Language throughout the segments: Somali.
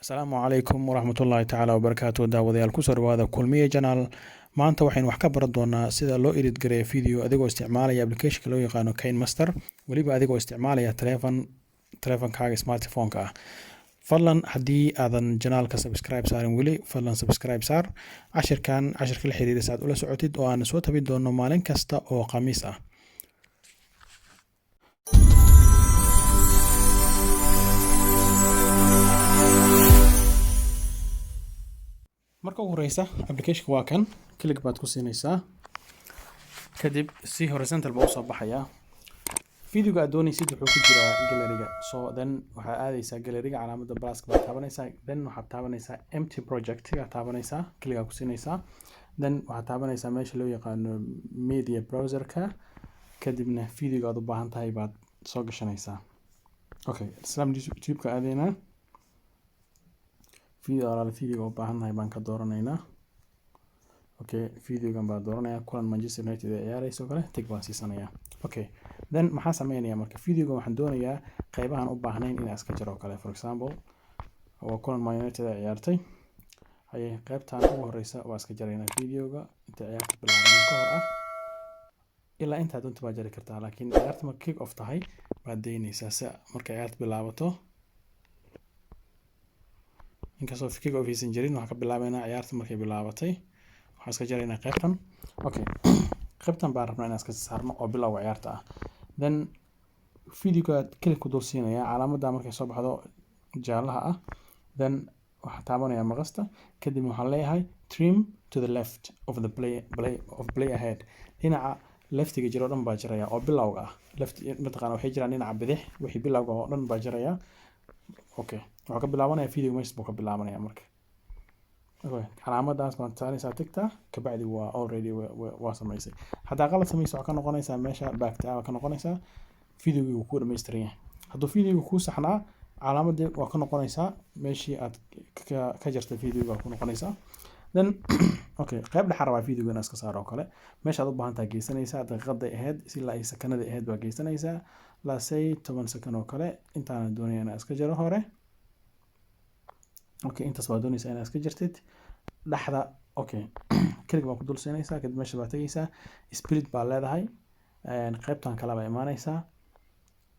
Asalaamu calaykum waraxmatullaahi tacaala wabarakaatu. Daawadayaal, kusoo dhawaada Kulmiye Channel. Maanta waxaynu wax ka baran doonaa sida loo edit gareeyo video adigoo isticmaalaya applicationka loo yaqaano KineMaster, weliba adigoo isticmaalaya telefonkaaga smartphone-ka ah. Fadlan, haddii aadan channelka subscribe saarin weli, fadlan subscribe saar. Cashirkan cashirka la xiriira si aad ula socotid oo aan soo tabin doono maalin kasta oo Khamiis ah. Marka ugu horeysa, applicationka waa kan. Click baad ku siinaysaa, kadib si horizontal baa usoo baxayaa. Videoga aad doonaysid wuxuu ku jiraa galleryga, so then waxaad aadaysaa galleryga, calaamada pluska baad taabanaysaa, then waxaad taabanaysaa empty project-ga taabanaysaa, click ku siinaysaa, then waxaad taabanaysaa meesha loo yaqaano media browser-ka, kadibna videoga aad u baahan tahay baad soo gashanaysaa. Okay, Islam YouTube-ka aadaynaa. Video alaala videoga u baahannahay baan ka dooranaynaa. Okay, videogan baan dooranaya, kulan Manchester United ee ciyaarayso kale, tick baan siisanaya. Okay, then maxaa sameynaya marka? Videoga waxaan doonayaa qeybahan u baahnayn inaan iska jaro kale. For example, waa kulan Man United ee ciyaartay. Haye, qeybtan ugu horeysa waa iska jaraynaa, videoga inta ciyaarta bilaabanin ka hor ah. Ilaa intaa doonta baa jari kartaa, laakiin ciyaarta marka kick off tahay baad daynaysaa, si marka ciyaarta bilaabato. Inkastoo kick off aysan jirin, waxaan ka bilaabaynaa ciyaarta markay bilaabatay. Waxaan iska jaraynaa qeybtan. Okay, qeybtan baan rabnaa inaan iska saarno oo bilowga ciyaarta ah. Then videoga click ku dul siinaya calaamadda markay soo baxdo jaalaha ah, then waxaa taabanaya maqasta, kadib waxaan leeyahay "trim to the left of the play of play ahead". Dhinaca leftiga jiro o dhan baa jiraya oo bilowga ah. Left mataqaana waxay jiraan dhinaca bidix, wixii bilowga oo dhan baa jiraya. Okay, wuxuu ka bilaabanaya video, meeshas buu ka bilaabanaya marka. Okay, calaamadaas baad saaraysaa tickta, kabacdi waa already waa samaysay. Haddaa qalad samaysa, waxaa ka noqonaysaa meesha backta waa ka noqonaysaa. Videogii wuu kuu dhammaystiran yahay. Hadduu videoga kuu saxnaa, calaamadii waa ka noqonaysaa, meeshii aad ka jartay videoga waa ku noqonaysaa. Then okay, qayb dhexa rabaa videoga inaad iska saaro oo kale. Meeshaad u baahan tahay geysanaysaa, daqiiqaday ahayd ilaa ay sakanadii ahayd baa geysanaysaa. Lasay 10 second oo kale intaana doonaya inaan iska jaro hore. Okay, intaas baa doonaysaa inaad iska jartid dhexda. Okay, click baa ku dul siinaysaa, kadib meesha baa tegaysaa, split baa leedahay, qaybtan kale baa imaanaysaa.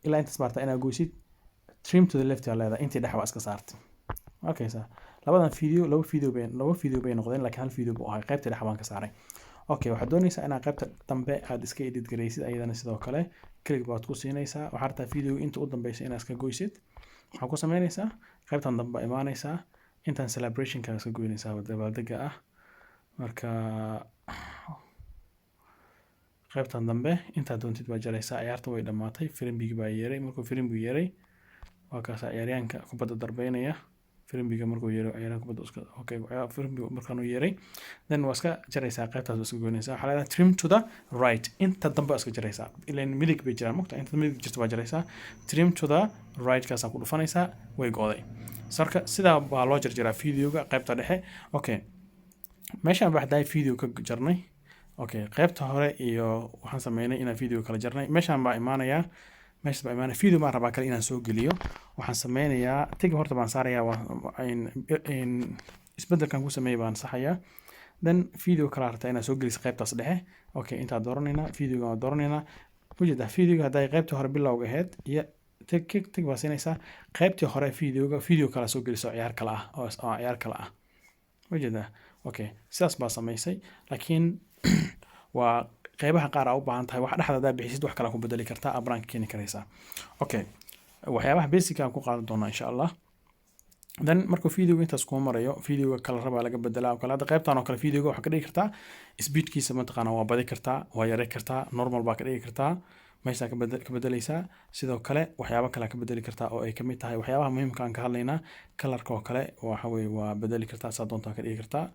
Ilaa intaas baa rabtaa inaad goysid, "trim to the left" baa leedahay, intii dhex baa iska saartay. Arkaysaa, labadan video laba video bay noqdeen, laakiin hal video buu ahay, qaybta dhex baan ka saaray. Okay, waxaad doonaysaa inaad qaybta dambe aad iska edit garaysid. Ayadana sidoo kale click baad ku siinaysaa. Waxaad rabtaa video inta u dambeysa inaad iska goysid. Waxaad ku sameynaysaa, qaybtan dambe baa imaanaysaa, intaan celebrationka iska goynaysaa, dabaaldega ah. Marka qaybtan dambe intaad doontid baa jaraysaa. Ciyaarta way dhammaatay, firimbigi baa yeeray. Markuu firimbigu yeeray, waa kaasa ciyaaryahanka kubadda darbeynaya. Firimbiga markuu yeeray, ciyaaryahanka kubadda iska, okay, firimbiga markaanuu yeeray, then waa iska jaraysaa, qaybtaas waa iska goynaysaa. Waxaa leedahay "trim to the right", inta dambe waa iska jaraysaa, ileen midig bay jiraan mogta. Inta midig jirta baa jaraysaa, "trim to the right" kaasaa ku dhufanaysaa, way go'day. Marka sidaa baa loo jarjaraa videoga qaybta dhexe. Okay, meeshaan baa haddaa video ka jarnay. Okay, qaybta hore iyo waxaan sameynay inaan video kala jarnay. Meeshaan baa imaanayaa, meeshaas baa imaanaya. Video baan rabaa kale inaan soo geliyo. Waxaan sameynayaa, tick horta baan saarayaa, waa isbedelkan ku sameeyay baan saxayaa. Then video kala rabtaa inaad soo geliso qaybtaas dhexe. Okay, intaa dooranaynaa, videoga waan dooranaynaa. Ujeedaa, videoga hadday qaybtii hore bilowga ahayd iyo tick tick baa siinaysaa. Qaybtii hore videoga video kala soo geliso, ciyaar kale ah oo ciyaar kale ah. Ujeedaa? Okay, sidaas baa samaysay, laakiin waa qeybaha qaar aa u baahan tahay. Wax dhexda hadaa bixisid, wax kale ku bedeli kartaa, aa banaanka keeni karaysaa. Okay, waxyaabaha basic aan ku qaadan doonaa, insha Allah. Then markuu videoga intaas kuma marayo, videoga kala rabaa laga bedelaa oo kale. Hadda qaybtan oo kale videoga waxaa ka dhigi kartaa speedkiisa, mataqaana, waa badi kartaa, waa yare kartaa, normal baa ka dhigi kartaa, meeshaa ka bedeleysaa. Sidoo kale waxyaabo kale ka bedeli kartaa oo ay kamid tahay waxyaabaha muhiimka aan ka hadlaynaa, colorka oo kale waxa weye waa bedeli kartaa, saa doontaa ka dhigi kartaa.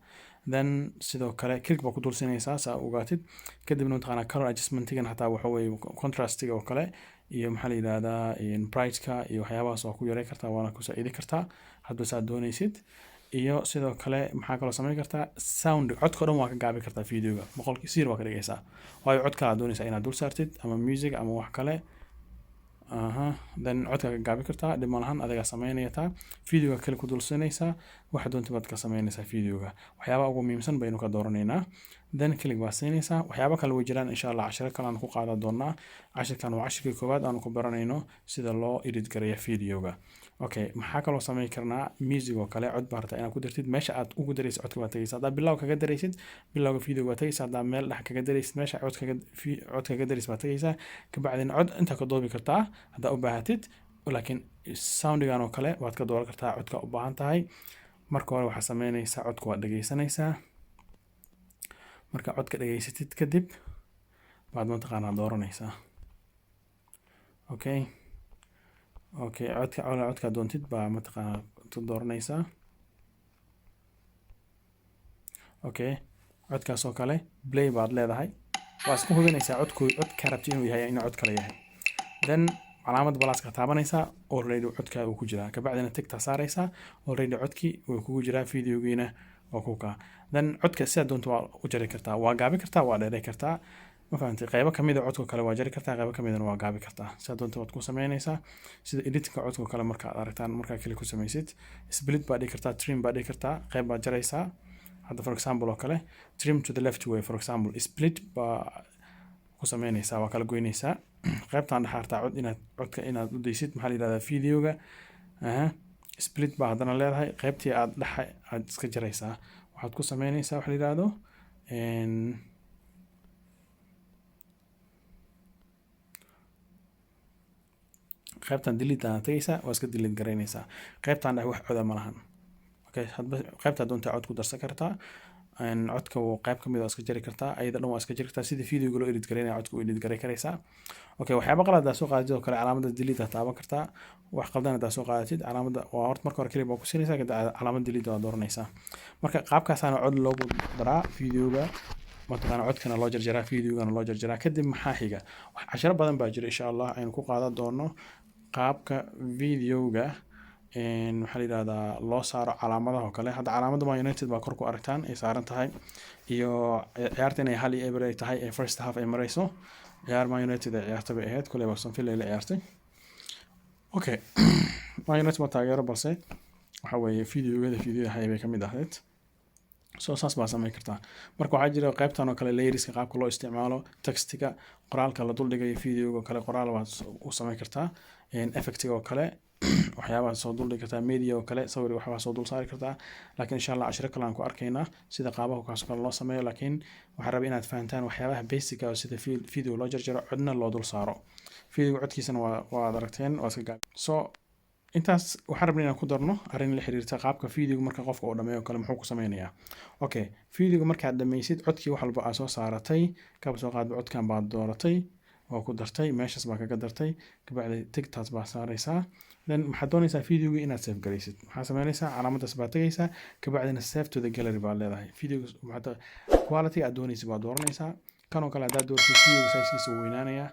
Then sidoo kale click baa ku dulsinaysaa saa ogaatid. Kadibna, mataqaana, color adjustmentigan xataa waxa weye contrastiga oo kale iyo, maxaa la yidhahdaa, brightka iyo waxyaabahaas waa ku yarey kartaa, waana ku saa'idi kartaa hadba saad doonaysid. Iyo sidoo kale maxaa kaloo samayn kartaa? Sound, codka o dhan waa ka gaabi kartaa videoga, 0% waa ka dhigaysaa, waayo cod kale aad doonaysaa inaad dul saartid ama music ama wax kale. Aha, then codka ka gaabi kartaa, dhib ma lahan, adigaa sameynaya. Taa videoga kale ku dulsinaysaa, waxa doonta baad ka sameynaysaa. Videoga waxyaabaha ugu muhiimsan baynu ka dooranaynaa, then click baad siinaysaa. Waxyaabo kale way jiraan, insha Allah cashiro kale aan ku qaadan doonaa. Cashirkan waa cashirkii koowaad aanu ku baranayno sida loo edit gareeyo videoga. Okay, maxaa kaloo sameyn karnaa? Music oo kale, cod baa rabtaa inaad ku dartid. Meesha aad ugu daraysid codka baad tagaysa. Haddaa bilow kaga daraysid, bilowga videoga baad tagaysa. Haddaa meel dhex kaga daraysid, meesha cod kaga daraysid baad tagaysaa. Kabacdina cod intaa ka doobi kartaa haddaa u baahatid, laakiin soundigan oo kale waad ka dooran kartaa codka u baahan tahay. Marka hore waxaa sameynaysaa, codka waad dhegeysanaysaa. Marka codka dhegeysatid kadib baad mataqaanaa dooranaysaa. Okay, codka doontid baa mataqaanaa dooranaysaa. Okay, codkaas oo kale play baad leedahay. Waa isku hubinaysaa codku codka rabti inuu yahay, inuu cod kale yahay. Then calaamad pluska taabanaysaa, already codka uu ku jiraa. Kabacdina tickta saaraysaa, already codkii wuu kugu jiraa videogiina, waa ku kaa. Then codka sidaa doonto waa u jari kartaa, waa gaabi kartaa, waa dheeray kartaa. Ma fahantay? Qaybo kamid a codka kale waa jari kartaa, qaybo kamidana waa gaabi kartaa. Sidaa doonto waad ku sameynaysaa. Sida editingka codka kale marka aad aragtaan, markaa kali ku samaysid, split baad dhigi kartaa, trim baad dhigi kartaa, qayb baad jaraysaa. Hadda for example oo kale, trim to the left way, for example, split baa ku sameynaysaa, waa kala goynaysaa. Qaybtan dhexaartaa cod inaad codka inaad u daysid, maxaa la yidhahdaa, videoga. Aha, split baa haddana leedahay, qaybtii aad dhexa aad iska jaraysaa. Waxaad ku sameynaysaa waxa la yidhahdo qaybtan delete aad tagaysaa, waa iska delete garaynaysaa. Qaybtan dhex wax coda ma lahan. Okay, hadba qaybtaa doontaa cod ku darsan kartaa. Codka wuu qayb kamid waa iska jari kartaa, ayada dhan waa iska jari kartaa. Sidii videoga loo edit garaynaya codka u edit garay karaysaa. Okay, waxyaaba qalad hadaa soo qaadatid oo kale, calaamada delete aad taaban kartaa. Wax qaldan hadaa soo qaadatid, calaamada waa horta marka hore click baa ku siinaysaa, kadib calaamad delete waa dooranaysaa. Marka qaabkaasaana cod loogu daraa videoga, mataqaana, codkana loo jarjaraa, videogana loo jarjaraa. Kadib maxaa xiga? Casharo badan baa jira, insha Allah aynu ku qaadan doono qaabka videoga maxaa la yidhahdaa loo saaro calaamadaha oo kale. Hadda calaamada Man United baa kor ku aragtaan ay saaran tahay, iyo ciyaarta inay 1-0 ay tahay, ee first half ay mareyso. Ciyaar Man United ay ciyaarta bay ahayd, kuley Aston Villa ay la ciyaartay. Okay, Man United ma taageero, balse waxa weeye videogada videoyaha bay kamid ahayd. So saas baa sameyn kartaa. Marka waxaa jira qaybtan oo kale, layerska qaabka loo isticmaalo, textiga, qoraalka la duldhigayo videoga oo kale, qoraal waad u sameyn kartaa. Effectiga oo kale waxyaabaha soo duldhigi kartaa, media oo kale, sawir waxbaa soo dul saari kartaa. Laakiin insha Allah cashiro kale aan ku arkaynaa sida qaabaha kaas kale loo sameeyo. Laakiin waxaan rabay inaad fahantaan waxyaabaha basic ah, sida video loo jarjaro, codna loo dul saaro videoga. Codkiisana waa waad aragteen, waa iska gaab. So intaas waxaan rabnay inaan ku darno arrin la xiriirta qaabka videoga marka qofka uu dhameeyo kale muxuu ku sameynayaa. Okay, videoga markaad dhameysid, codkii wax walba aad soo saaratay, kaba soo qaadba codkan baad dooratay, waa ku dartay, meeshaas baa kaga dartay, kabacdi ticktaas baa saaraysaa. Then maxaad doonaysaa? Videoga inaad save garaysid. Maxaa sameynaysaa? Calaamadaas baad tagaysaa, kabacdina save to the gallery baad leedahay. Videoga quality aad doonaysid baad dooranaysaa. Kanoo kale haddaad dooratid, videoga sizekiisa wuu weynaanayaa.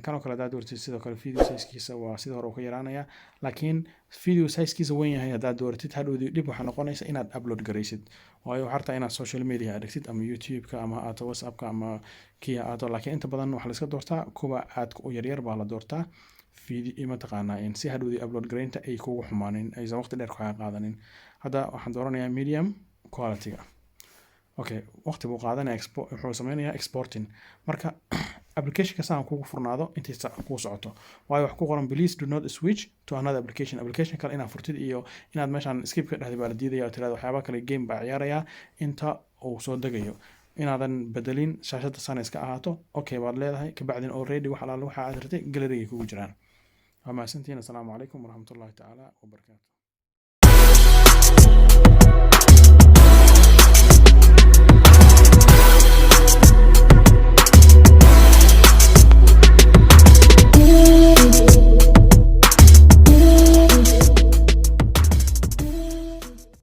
Kanoo kale haddaad dooratid, sidoo kale video sizekiisa waa sidii hore uu ka yaraanaya. Laakiin video sizekiisa weyn yahay haddaad dooratid, hadhowdii dhib waxaa noqonaysa inaad upload garaysid, waayo waxaa rabtaa inaad social media aad dhigtid, ama YouTube-ka, ama aato WhatsApp-ka, ama kia aato. Laakiin inta badan waxaa la iska doortaa kuwa aadka u yaryar baa la doortaa video, mataqaanaa, si hadhowdii upload garaynta ay kugu xumaanin, aysan waqti dheer kaga qaadanin. Hadda waxaan dooranayaa medium quality-ga. Okay, waqti buu qaadanaya, wuxuu sameynayaa exporting. Marka applicationka saan kugu furnaado intay kuu socoto, waayo wax ku qoran "Please do not switch to another application". Application kale inaad furtid iyo inaad meeshaan skip ka dhexday baa la diidaya, oo tirahdo waxyaaba kale game baa ciyaarayaa inta uu soo degayo, inaadan bedelin, shaashadda sana iska ahaato. Okay baad leedahay, kabacdin already wax alaale waxa aad rabtay galleryga kugu jiraan. Waa mahadsantihiin. Assalaamu calaykum waraxmatullahi tacaala wabarakaatu.